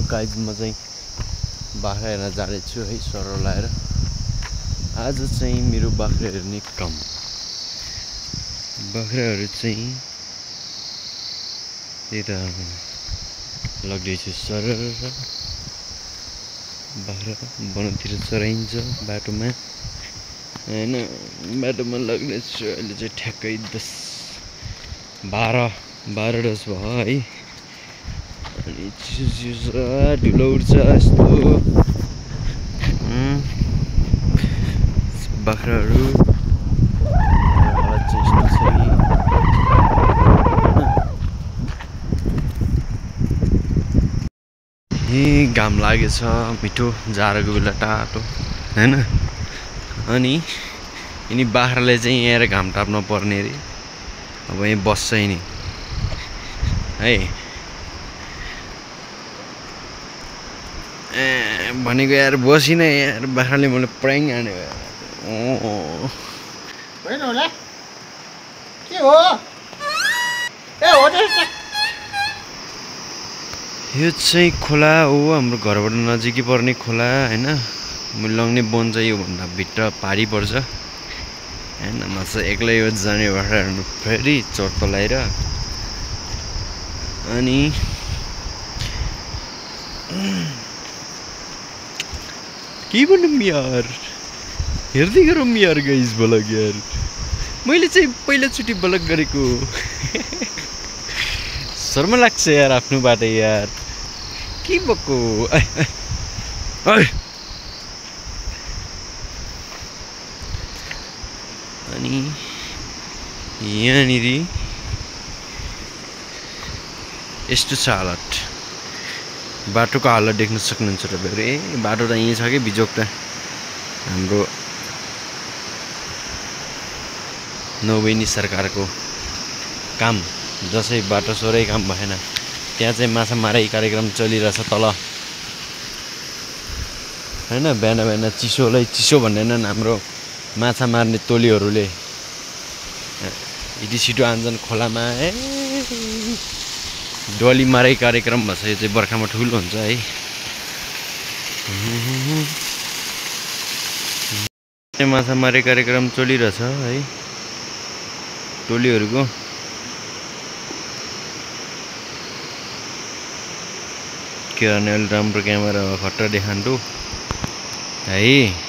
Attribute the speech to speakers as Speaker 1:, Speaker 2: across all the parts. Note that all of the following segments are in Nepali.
Speaker 1: गाइज म चाहिँ बाख्रा हेर्न जाँदैछु है सरो लाएर। आज चाहिँ मेरो बाख्रा हेर्ने काम। बाख्राहरू चाहिँ यता लग्दैछु सरर। बाख्रा वनतिर चराइन्छ बाटोमा हैन, बाटोमा लग्दैछु। अहिले चाहिँ ठ्याक्कै 12 10 भयो है। अनि चिसो ढुलो उड्छ यस्तो बाख्राहरू। घाम लागेछ मिठो जाडोको बेला टाटो हैन। अनि यिनी बाख्राले चाहिँ यहाँ घाम टाप्न पर्ने रे। अब यहाँ बस्छ नि है। भनेको यार बसिन यार, बाख्राले मलाई प्राइङ हान्यो
Speaker 2: होइन होला के हो ए हो त्यस्तो।
Speaker 1: यो चाहिँ खोला हो, हाम्रो घरबाट नजिकै पर्ने खोला हैन। मुलङ्ने वन चाहिँ योभन्दा भित्र पारी पर्छ हैन। म चाहिँ एक्लै हो जाने बाख्राहरू फेरि चोट पलाएर। अनि के भन्नु यार, हेर्दै गरौँ यार गाइज ब्लग यार। मैले चाहिँ पहिलोचोटि ब्लग गरेको शर्म लाग्छ यार आफ्नोबाट यार। के भएको अनि यहाँनिर यस्तो छ हालत। बाटोको हालत देख्न सक्नुहुन्छ तपाईँहरू। बाटो त यहीँ छ कि बिजोक त हाम्रो नौबेनी सरकारको काम। जसै बाटो सोरै काम भएन त्यहाँ चाहिँ माछा मारै कार्यक्रम चलिरहेछ तल हैन। बिहान बिहान चिसोलाई चिसो भन्दैनन् हाम्रो माछा मार्ने टोलीहरूले। यति छिटो आन्छन् खोलामा। डली मारै कार्यक्रम भन्छ। यो चाहिँ बर्खामा ठुलो हुन्छ है। माछा मारे कार्यक्रम चलिरहेछ है टोलीहरूको। के गर्ने, अलि राम्रो क्यामेरा खट्टा देखान्छु है।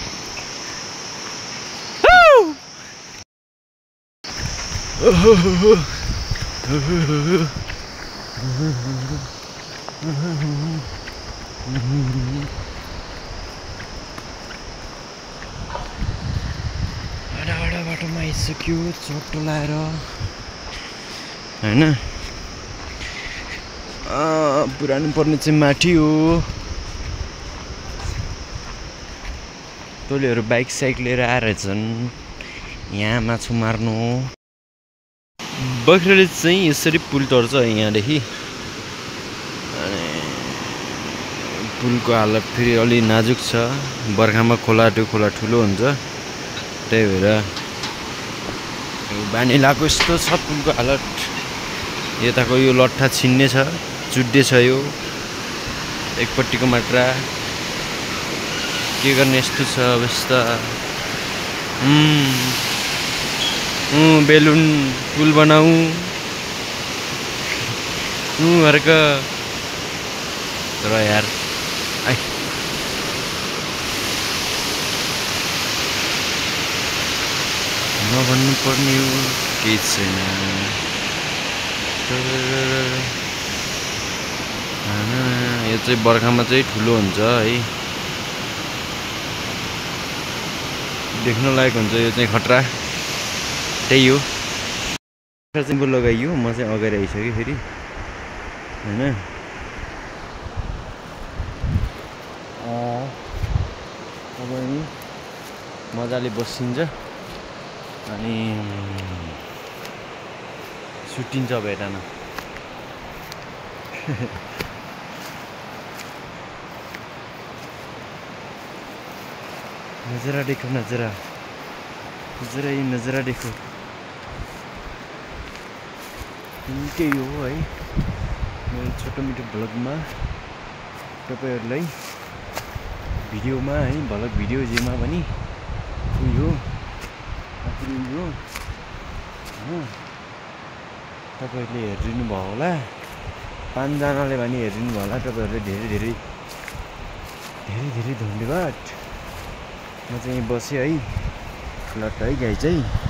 Speaker 1: बाटोमा आइसक्यो चोटो लाएर हैन। पुरानो पर्ने चाहिँ माथि हो। टोलीहरू बाइक साइक लिएर आएछन् यहाँ माछा मार्नु। बाख्राले चाहिँ यसरी पुल तर्छ यहाँदेखि। अनि पुलको हालत फेरि अलि नाजुक छ। बर्खामा खोला ठुलो हुन्छ, त्यही भएर बानी लाएको यस्तो छ पुलको हालत। यताको यो लट्ठा छिन्ने छ, चुड्डे छ यो एकपट्टिको मात्रा। के गर्ने यस्तो छ अवस्था। बेलुन पुल बनाऊ हर्क तर यार नभन्नु पर्ने हो केही छैन। यो चाहिँ बर्खामा चाहिँ ठुलो हुन्छ है, देख्न लायक हुन्छ। यो चाहिँ खतरा त्यही हो। चाहिँ लगाइयो, म चाहिँ अगाडि आइसकेँ फेरि हैन। अब नि मजाले बसिन्छ अनि सुटिन्छ भेटान। नजरा देखो, नजरा, जरा ये नजरा देखो। निकै हो है मेरो छोटो मिठो भ्लगमा तपाईहरुलाई भिडियोमा है भ्लग भिडियो जेमा पनि उयो आखिर यो तपाईहरुले हेरिदिनु भयो होला 5 जनाले पनि हेरिदिनु भयो होला तपाईहरुले धेरै धेरै धेरै धेरै धन्यवाद म चाहिँ बसे है लट्ट है गाई चाहिँ